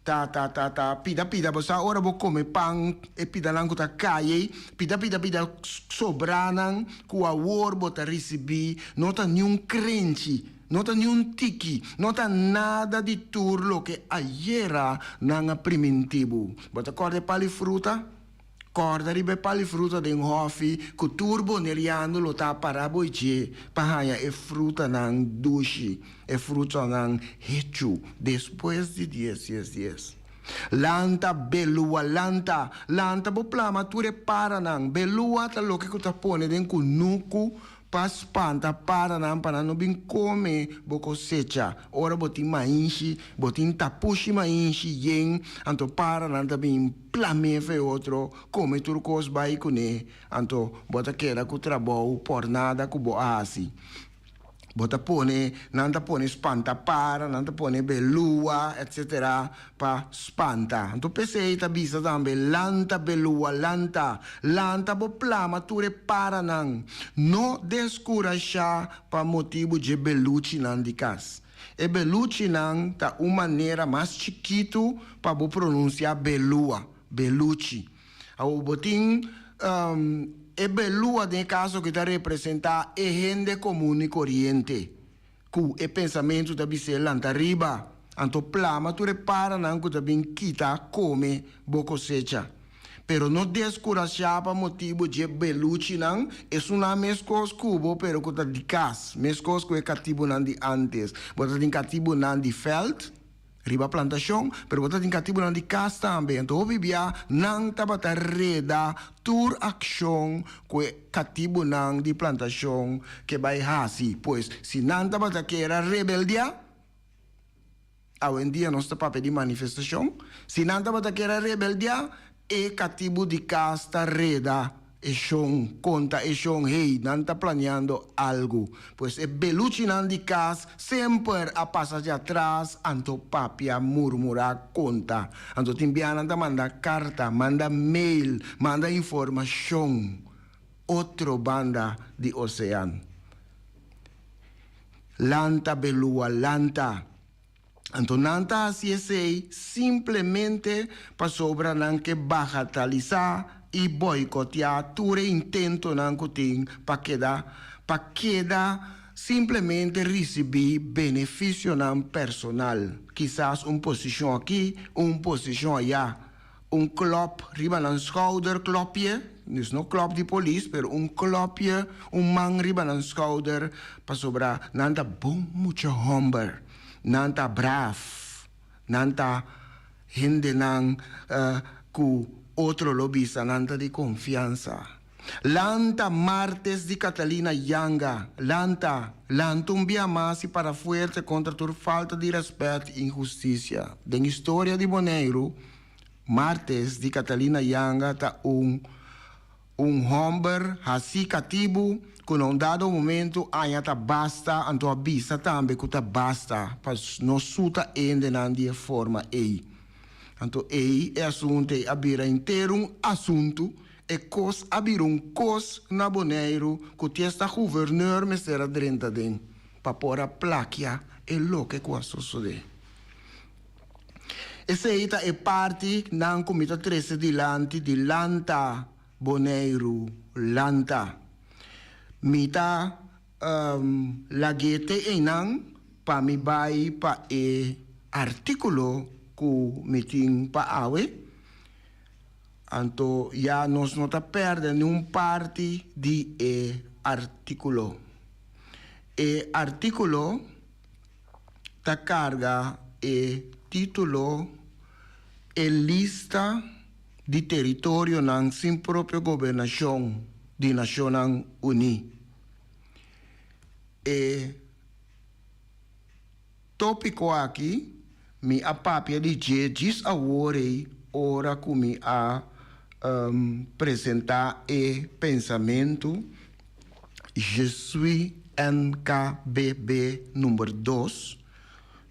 Ta ta ta ta pida pida bo sa ora bo come pan e pidanan cu ta cay ey pida pida pida sobranan cu awor bo ta ricibi no ta niun crenchi no ta niun tiki no ta nada di tur loke ayera nan a priminti bo. Bo ta corda e pali fruta? Kòrda riba e pal di fruta den hòfi ku tur boneriano lo ta pará bo dje pa haña e frutanan dushi, e frutanan hechu despues di dies dies dies. Lanta, belua, lanta! Lanta bo plama tur e paranan. Belua ta loke ku ta pone den kunuku Pa spanta paranan pa nan no bin come bo cosecha. Ora bo tin mainshi, bo tin tapushi mainshi yen, anto paranan ta bin plam'é fe otro, come tur cos bai cune, anto bo ta keda cu trabou por nada cu bo a haci. Bo ta pone, nan ta pone spanta para, nan ta pone belua, etc. Pa spanta. Anto p'esei ta bisa tambe, Lanta, belua, lanta! Lanta bo plama tur e paranan. No deskurashá pa motibu dje beluchinan di kas. E beluchinan ta un manera mas chikitu pa bo pronunsiá belua, beluchi. Awor bo tin e belua den e kaso ki ta representá e hende komun i koriente. Ku e pensamentu ta bis'é lanta riba, anto plama tur e paranan ku ta bin kita kome bo kosecha. Pero no deskurashá pa motibu dje beluchinan, esunnan meskos ku bo pero ku ta di kas, meskos ku e katibunan di ántes. Bo ta tin katibunan di fèlt. Riba plantashon, pero bo ta tin katibunan di kas tambe. Anto hopi bia nan tabata reda tur akshon ku e katibunan di plantashon ke bai hasi. Pues, si nan tabata kier a rebeldiá, awendia nos ta papia di manifestashon, si nan tabata kier a rebeldiá, E katibu di kas ta reda e shon, konta e shon, hey, nan ta planeando algu. Pues e beluchinan di kas semper a pasa dja tras, anto papia, murmurá, konta. Anto tin bia nan ta manda karta, manda mail, manda informashon otro banda di osean. Lanta belua, lanta. Anto nan ta hasi esei simplemente pasobra nan ke bagatalisá i boikoteá tur e intentonan ku tin pa keda pa keda simplemente risibí benefisionan personal, kisas un posishon aki, un posishon ayá. Un klòp riba nan skouder, klòpje, dus no klòp di polis, pero un klòpje, un man riba nan skouder, pasobra nan ta bon mucha hòmber, nan ta braf, nan ta hendenan ku otro lo bisa nan ta di konfiansa. Lanta Martes di Catalina Yanga, lanta, lanta un bia mas i para fuerte kontra tur falta di rèspèt i inhustisia. Den historia di Boneiru, Martes di Catalina Yanga ta un un hòmber hasí katibu ku na un dado momentu aña ta basta anto a bisa tambe ku ta basta pa no suta hendenan di e forma ei. Anto ei e asuntu ei a bira henter un asuntu. E kos a bira un kos na Boneiru ku ti esta guverneur mester a drenta den pa por a plakia e loke ku a sosodé. Esei ta e parti nan ku mi ta trese dilanti di Lanta Boneiru Lanta. Mi ta lag'é te einan pa mi bai pa e artíkulo ku mi tin pa awe. Anto ya nos no ta pèrdè niun parti di e artíkulo. E artíkulo ta karga e título E lista di teritorionan sin propio gobernashon di Nashonnan Uní. E Tópiko aki mi a papia di dje djis awor ei ora ku mi a presentá e pensamentu Je suis NKBB number dos,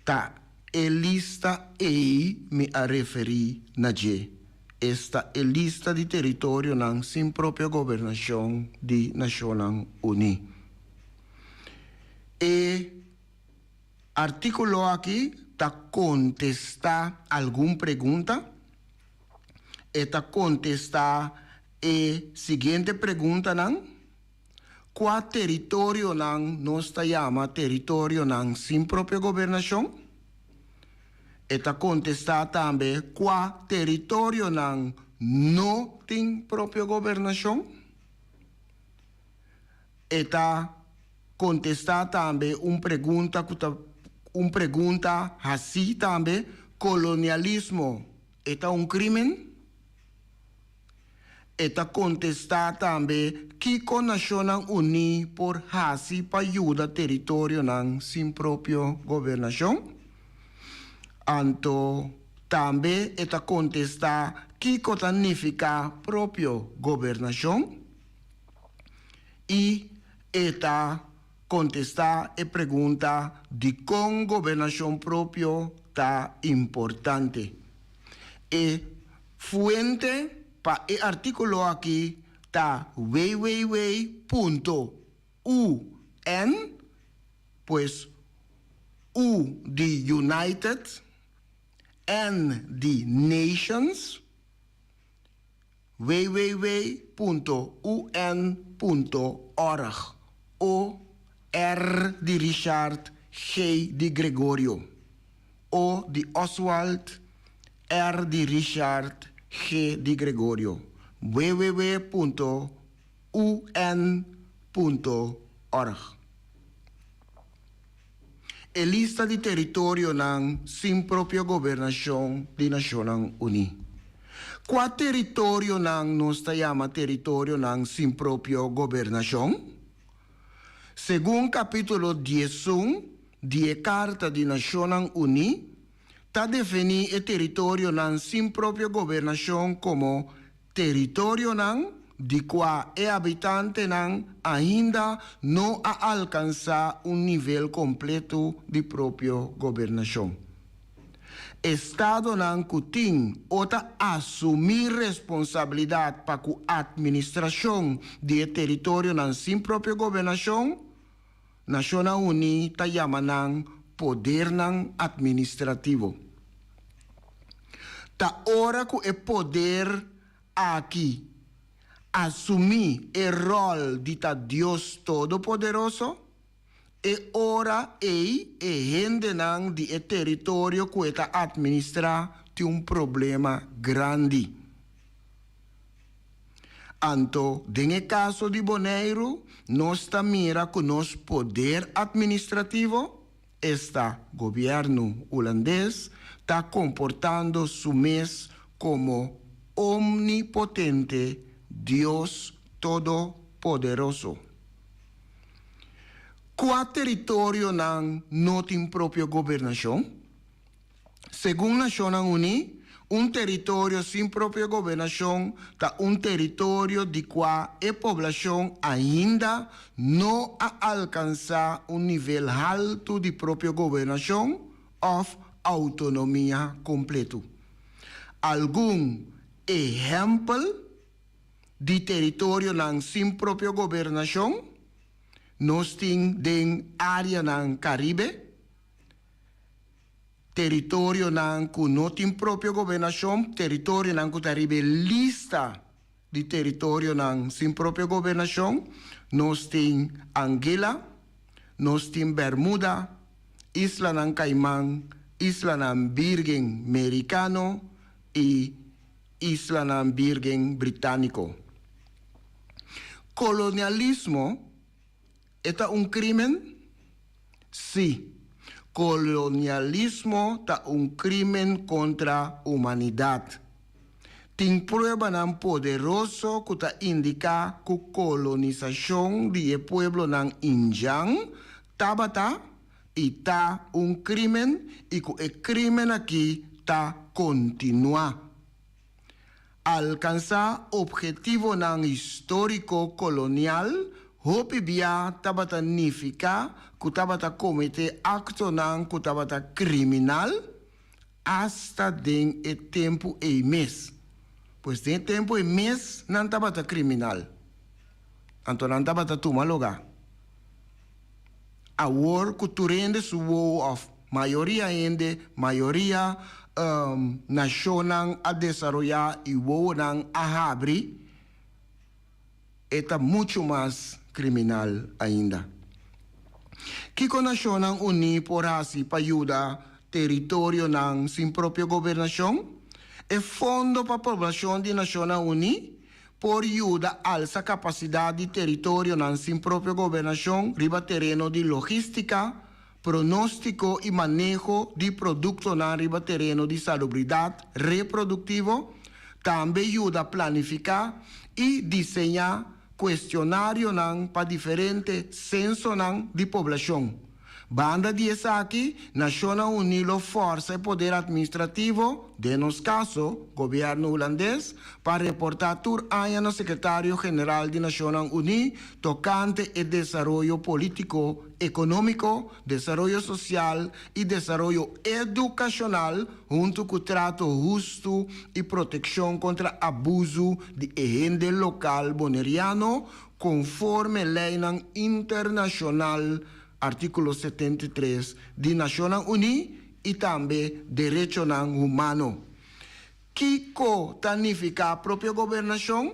ta e lista ei mi a referí na dje, esta e lista di teritorionan sin propio gobernashon di Nashonnan Uní. E. Artíkulo aki ta kontestá algun pregunta. E ta kontestá e siguiente preguntanan, Kua teritorionan nos ta yama teritorionan sin propio gobernashon? E ta kontestá tambe kua teritorionan no tin propio gobernashon. E ta kontestá tambe un pregunta ku ta un pregunta hasí tambe, Kolonialismo e ta un krímen? E ta kontestá tambe kiko Nashonnan Uní por hasi pa yuda teritorionan sin propio gobernashon. Anto tambe e ta kontestá kiko ta nifiká propio gobernashon. I e ta kontestá e pregunta dikon gobernashon propio ta importante. E fuente pa e artíkulo aki ta www punto UN, pues U di United, N di Nations, www punto un punto org, O R di Richard, G di Gregorio, O di Oswald, R di Richard, G di Gregorio, www punto un punto org. E lista di teritorionan sin propio gobernashon di Nashonnan Uní. Kua teritorionan nos ta yama teritorionan sin propio gobernashon? Segun kapítulo 11 di e Karta di Nashonnan Uní, ta definí e teritorionan sin propio gobernashon komo Teritorionan di kua e habitantenan ainda no a alkansá un nivel kompleto di propio gobernashon. Estadonan ku tin o ta asumí responsabilidat pa ku atministrashon di e teritorionan sin propio gobernashon, Nashonnan Uní ta yama nan podernan atministrativo. Ta ora ku e poder aki asumí e ròl di ta Dios Todopoderoso, e ora ei e hendenan di e teritorio ku e ta atministrá tin un problema grandi. Anto den e kaso di Boneiru nos ta mira ku nos poder atministrativo, esta gobièrnu hulandes, ta komportando su mes komo omnipotente Dios Todopoderoso. Kua teritorionan no tin propio gobernashon? Segun Nashonnan Uní, un teritorio sin propio gobernashon ta un teritorio di kua e poblashon ainda no a alkansá un nivel haltu di propio gobernashon òf outonomia kompletu. Algun ehèmpel di teritorionan sin propio gobernashon nos tin den áreanan Karibe, Teritorionan ku no tin propio gobernashon, Teritorionan ku ta riba e lista di teritorionan sin propio gobernashon, nos tin Anguilla, nos tin Bermuda, Islanan Cayman, Islanan Birgen Merikano i Islanan Birgen Britániko. Kolonialismo E ta un krímen? Sí, kolonialismo ta un krímen kontra humanidat. Tin pruebanan poderoso ku ta indiká ku kolonisashon di e pueblonan indjan tabata i ta un krímen i ku e krímen akí ta kontinuá. Alkansá ophetivonan históriko kolonial hopi bia tabata nifiká ku tabata kometé aktonan ku tabata kriminal, asta den e tempu ei mes. Pues den e tempu ei mes nan tabata kriminal. Anto nan tabata tuma lugá. Awor ku tur hende su wowo òf. Mayoria hende, mayoria nashonnan a desaroyá i wowonan a habri, e ta muchu mas kriminal ainda. Kiko Nashonnan Uní por hasi pa yuda teritorionan sin propio gobernashon? E Fondo pa Poblashon di Nashonnan Uní por yuda alsa kapasidat di teritorionan sin propio gobernashon riba tereno di logístika, pronóstiko i maneho di produktonan riba tereno di salubridat reproduktivo, tambe yuda planifiká i diseñá kuestionarionan pa diferente sensonan di poblashon. Banda di esaki, Nashonnan Uní lo fòrsa e poder atministrativo, den nos kaso, gobièrnu hulandes, pa reportá tur aña na Sekretario General di Nashonnan Uní tokante e desaroyo polítiko, ekonómiko, desaroyo sosial i desaroyo edukashonal huntu ku trato hustu i protekshon kontra abuzu di e hende lokal boneriano konforme leinan internashonal, artíkulo 73 di Nashonnan Uní, i tambe derechonan humano. Kiko ta nifiká propio gobernashon?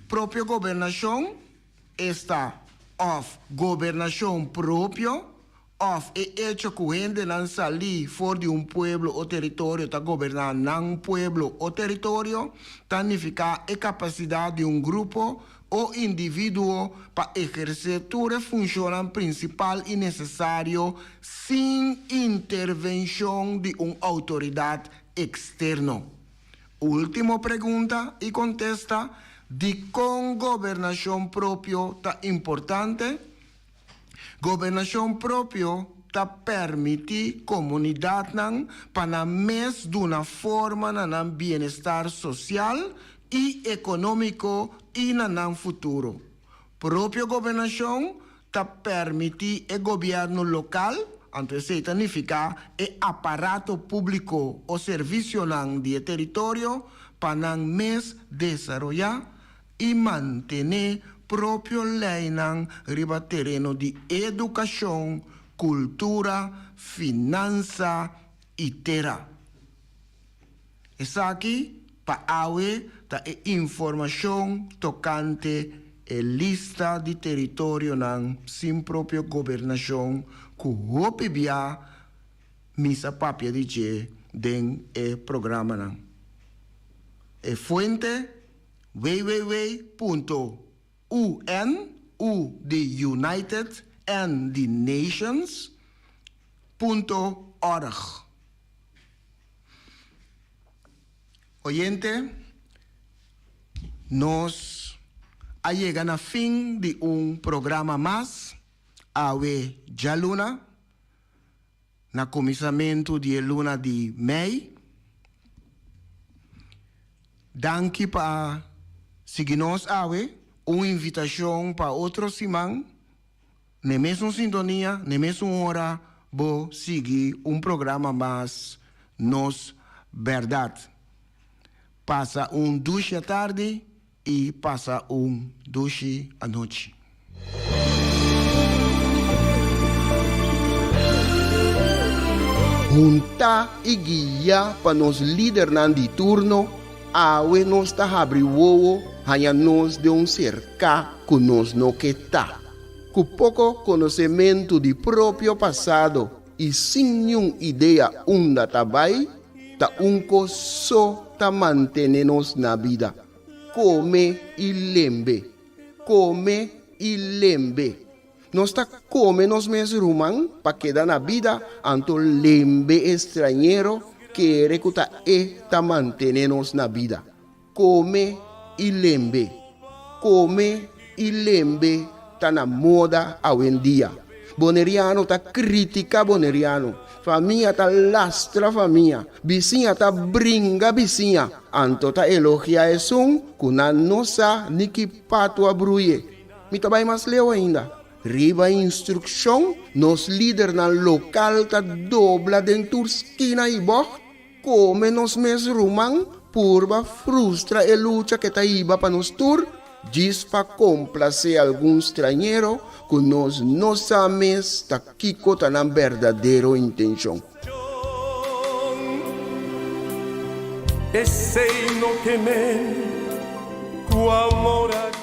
Propio gobernashon, esta, òf gobernashon propio, òf e echo ku hendenan salí for di un pueblo o teritorio ta goberná nan pueblo o teritorio, ta nifiká e kapasidat di un grupo o individuo pa ehersé tur e funshonnan prinsipal i nesesario sin intervenshon di un outoridat eksterno. Último pregunta i kontesta, Dikon gobernashon propio ta importante? Gobernashon propio ta permití komunidatnan pa nan mes duna forma na nan bienestar sosial i ekonómiko i na nan futuro. Propio gobernashon ta permití e gobièrnu lokal, anto esei ta nifiká e aparato públiko o servisionan di e teritorio, pa nan mes desaroyá i mantené propio leinan riba tereno di edukashon, kultura, finansa i tera. Esaki pa awe ta e informashon tokante e lista di teritorionan sin propio gobernashon ku hopi bia mi sa papia di dje den e programanan. E fuente, www punto UN, U di United, N di Nations, punto org. Oyente, nos a yega na fin di un programa mas awe djaluna, na kuminsamentu di e luna di mei. Danki pa sigui nos awe. Un invitashon pa otro siman, n'e mesun sintonia, n'e mesun ora, bo sigui un programa mas Nos Bèrdat. Pasa un dushi atardi i pasa un dushi anochi. Huntá i guiá pa nos lidernan di turno, awe nos ta habri wowo haña nos den un serká ku nos no ke ta. Ku poko konosementu di propio pasado i sin niun idea unda ta bai, ta un kos so ta mantené nos na bida, kome i lembe, kome i lembe. Nos ta kome nos mes ruman pa keda na bida, anto lembe e strañero kere ku ta e ta mantené nos na bida. Kome i lembe. Kome i lembe ta na moda awendia. Boneriano ta kritika boneriano. Famia ta lastra famia. Bisiña ta bringa bisiña. Anto ta elogia esun ku nan no sa ni ki patu a bruye. Mi ta bai mas leu ainda. Riba instrukshon, nos lidernan lokal ta dobla den tur skina i bògt. Kome nos mes ruman purba frustra e lucha ke ta hiba pa nos tur, djis pa komplasé algun strañero. ku nos no sa mes ta kiko ta nan berdadero intenshon. Esei no ke men ku amor a.